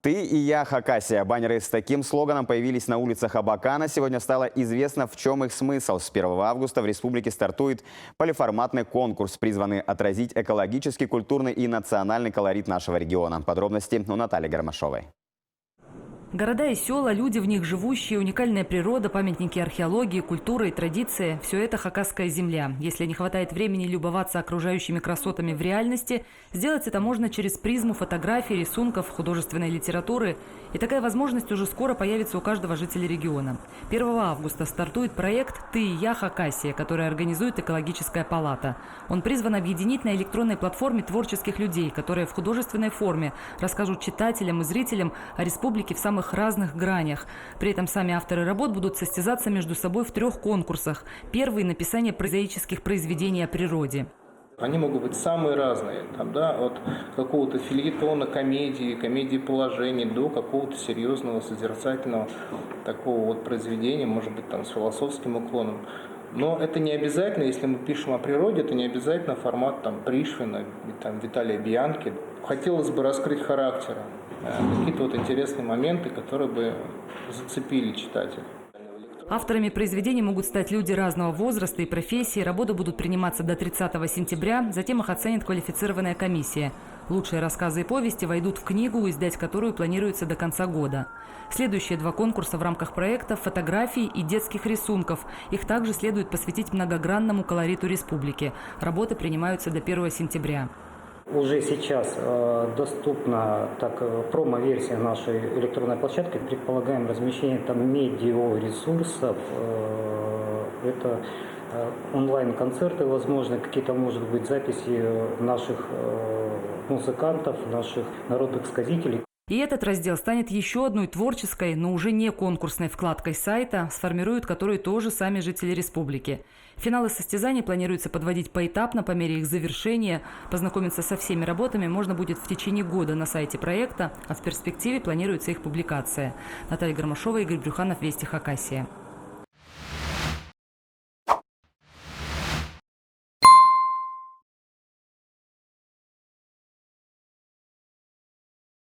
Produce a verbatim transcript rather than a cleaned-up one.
«Ты и я, Хакасия». Баннеры с таким слоганом появились на улицах Абакана. Сегодня стало известно, в чём их смысл. С первого августа в республике стартует полиформатный конкурс, призванный отразить экологический, культурный и национальный колорит нашего региона. Подробности у Натальи Гармашовой. Города и сёла, люди, в них живущие, уникальная природа, памятники археологии, культура и традиция — всё это хакасская земля. Если не хватает времени любоваться окружающими красотами в реальности, сделать это можно через призму фотографий, рисунков, художественной литературы. И такая возможность уже скоро появится у каждого жителя региона. Первого августа стартует проект «Ты и я, Хакасия», который организует экологическая палата. Он призван объединить на электронной платформе творческих людей, которые в художественной форме расскажут читателям и зрителям о республике в самых разных гранях. При этом сами авторы работ будут состязаться между собой в трёх конкурсах. Первый — написание прозаических произведений о природе. Они могут быть самые разные, там, да, от какого-то фельетона, комедии, комедии положений, до какого-то серьёзного, созерцательного такого вот произведения, может быть, там, с философским уклоном. Но это не обязательно, если мы пишем о природе, это не обязательно формат, там, Пришвина, там, Виталия Бианки. Хотелось бы раскрыть характеры, э, какие-то вот интересные моменты, которые бы зацепили читателя. Авторами произведений могут стать люди разного возраста и профессии. Работы будут приниматься до тридцатого сентября, затем их оценит квалифицированная комиссия. Лучшие рассказы и повести войдут в книгу, издать которую планируется до конца года. Следующие два конкурса в рамках проекта — фотографий и детских рисунков. Их также следует посвятить многогранному колориту республики. Работы принимаются до первого сентября. Уже сейчас, э, доступна так, э, промо-версия нашей электронной площадки. Предполагаем размещение там медиаресурсов. Э, это, э, онлайн-концерты, возможно, какие-то, может быть, записи, э, наших, э, музыкантов, наших народных сказителей. И этот раздел станет ещё одной творческой, но уже не конкурсной вкладкой сайта, сформируют которую тоже сами жители республики. Финалы состязаний планируется подводить поэтапно по мере их завершения. Познакомиться со всеми работами можно будет в течение года на сайте проекта, а в перспективе планируется их публикация. Наталья Гармашова, Игорь Брюханов, «Вести Хакасия».